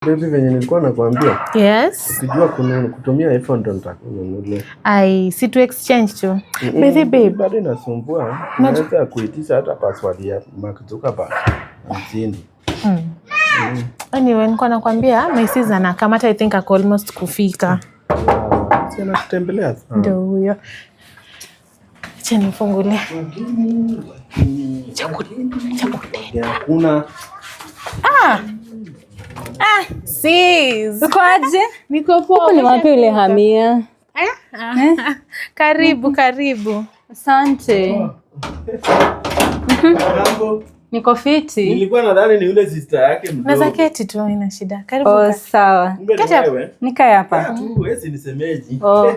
Baby, venye nilikuwa nakwambia, ukijua kutumia iPhone ndo nitakununulia. Ai, si tu exchange tu. Baby, babe. Bado inasumbua. Unaweza kuitisha hata password ya Mark Zuckerberg 50. Anyway, nilikuwa nakwambia my sister anakamata, I think ako almost kufika. Yeah, si anatutembelea sana. Ndio huyo. Acha nifungulie. Hakuna. Ah! Ah, sis. Uko aje? Niko poa. Huku ni wapi ulihamia? Eh? Ah. Karibu, karibu. Asante. Mambo. Niko fiti. Nilikuwa nadhani ni yule sister yake mdogo. Naweza keti tu, haina shida. Karibu. Oh, sawa. Kumbe ni Keti hapo. wewe. Nikae hapa. Tu wewe si nisemeji. Oh.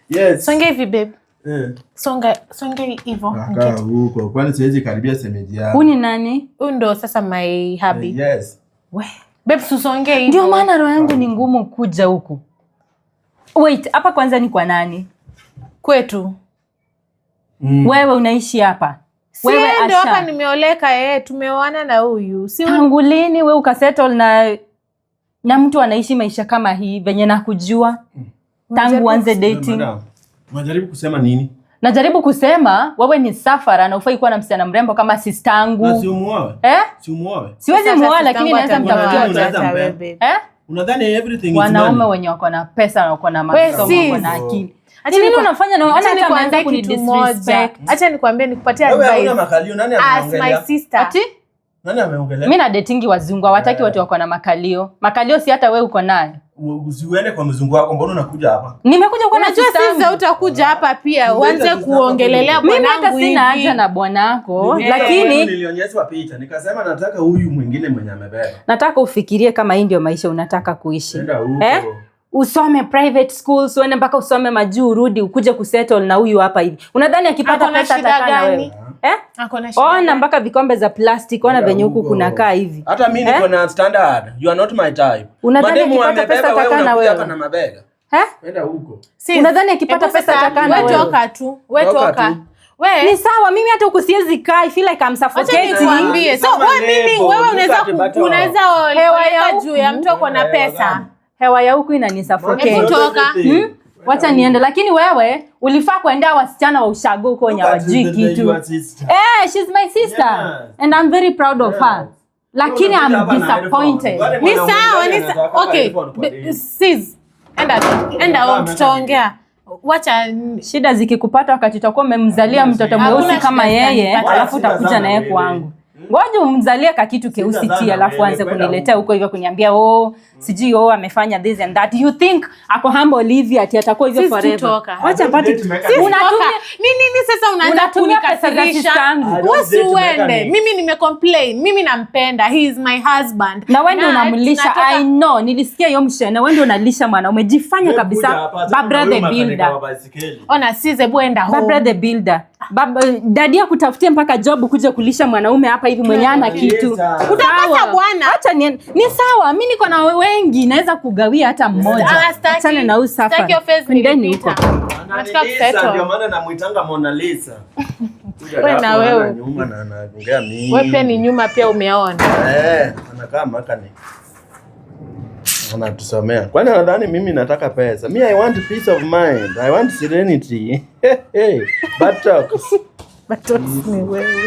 Yes. Songa hivi, babe. Eh. Songa, songa hivyo. Kaa huko. Kwani siwezi karibia semeji yangu. Huu ni nani? Huyu ndo sasa my hubby. Yes. We. Babe, usonge hivyo. Ndio maana roho yangu ni ngumu kuja huku. Wait, hapa kwanza ni kwa nani? Kwetu. Wewe unaishi hapa? Si Wewe ndio hapa Asha. nimeoleka, eh, tumeoana na huyu. Si huyu. Tangu lini wewe ukasettle na mtu anaishi maisha kama hii venye nakujua? Tangu uanze dating. Madam, unajaribu kusema nini? Najaribu kusema wewe ni sufferer na ufai kuwa na msichana mrembo kama sistangu. Na si umuoe? Eh? Si umuoe? Siwezi Sasa muoa sistangu lakini naweza atamuoa mtafutia Unaweza hata mpea. wewe, babe. Eh? Unadhani everything is Wanaume money? wenye wako na pesa na wako na We, masomo, sis. wako na akili. Acha Ni nini unafanya na Acha ona hata nikuambie ameanza kuni kitu moja. disrespect. Acha nikwambie, nikupatie Wewe hauna advice. makalio, nani As my ameongelea? sister. Ati? Nani ameongelea? Mimi na datingi wazungu hawataki watu wako na makalio. Makalio si hata wewe uko nayo. Usiuende kwa mzungu wako, mbona unakuja hapa? Nimekuja kuona Unajua sister sisi yangu. utakuja hapa pia Uleta uanze sister kuongelelea Mimi hata bwanangu sina hivi. haja na bwanako, Lakini lakini nilionyeshwa picha nikasema nataka huyu mwingine mwenye amebeba. Nataka ufikirie kama hii ndio maisha unataka kuishi. Nenda huko. Eh? Usome private schools, uende mpaka usome majuu, urudi ukuje kusettle na huyu hapa hivi. Unadhani akipata Ako na pesa shida atakaa na gani? wewe? Eh? Ako na shida Ona gani? mpaka vikombe za plastic, ona Nenda venye huku huko. kunakaa hivi. Hata mimi niko Eh? na standard. You are not my type. Unadhani Mademu akipata wamebeba, pesa wewe atakaa na unakuja wewe? hapa na mabega. Eh? Nenda huko. Sis, Unadhani akipata hebu pesa sasa, atakaa na we wewe? toka tu. We Toka toka. tu. We Ni sawa, mimi hata huku siwezi kaa, I feel like I'm Acha suffocating. nikwambie. So Kama wewe mimi lebo, wewe unaweza look at the bottom. unaweza Hewa ya oleka juu ya mtu ako na Hewa pesa. gani? Hewa ya huku inanisuffocate. Hebu toka. Everything. Wacha niende, lakini wewe ulifaa kuendea wasichana wa ushago huko wenye Look at hawajui kitu. your sister. Eh, she's my sister Yes. and I'm very proud of her. Lakini Unakuja I'm hapa na disappointed. headphone. Ni sawa, ni sawa. Anataka Okay. headphone kwa nini? Sis, enda enda home, tutaongea. Wacha Shida zikikupata wakati utakuwa umemzalia mtoto Hakuna mweusi shida kama yeye, zitanipata. alafu Shida utakuja sana naye wewe. kwangu. Ngoja umzalie kakitu keusi Shida ti, sana alafu wewe, anze kwenda kuniletea huko. huko hivyo kuniambia, "Oh, sijui, oh, amefanya this and that." You think ako humble hivi ati atakuwa hivyo Sis, forever? tutoka. Wacha apate. Date mechanic. Unatumia Toka. Ni nini sasa unaanza Unatumia pesa za kunikasirisha? sister yangu. I don't Wewe si date uende. mechanics. Mimi nimecomplain. Mimi nampenda. He is my husband. Na wewe ndio unamlisha. I know, nilisikia hiyo mshene. Wewe ndio unalisha mwana. Umejifanya Wewe kabisa kuja hapa, achana na Babra huyu the makanika builder. wa baisikeli. Ona sis, hebu enda home. Babra the builder. Baba, daddy akutafutie mpaka job kuja kulisha mwanaume hapa hivi mwenye ana kitu. Utakosa Sawa. bwana. Acha ni sawa, mimi niko na wengi naweza kugawia hata mmoja. Ah, staki. Achana na huyu Staki safari. hiyo phase Kwendeni nilipita. huko. Nataka Ananilisa, kusettle. ndio maana namuitanga Mona Lisa. Kuja Wewe hapo, na wewe. ana nyuma na anaongea mingi. Wewe pia ni nyuma pia umeona. Eh, anakaa mechanic. Anatusomea. Kwani anadhani mimi nataka pesa? Me, I want peace of mind. I want serenity. Hey, bad talks. But ni wewe.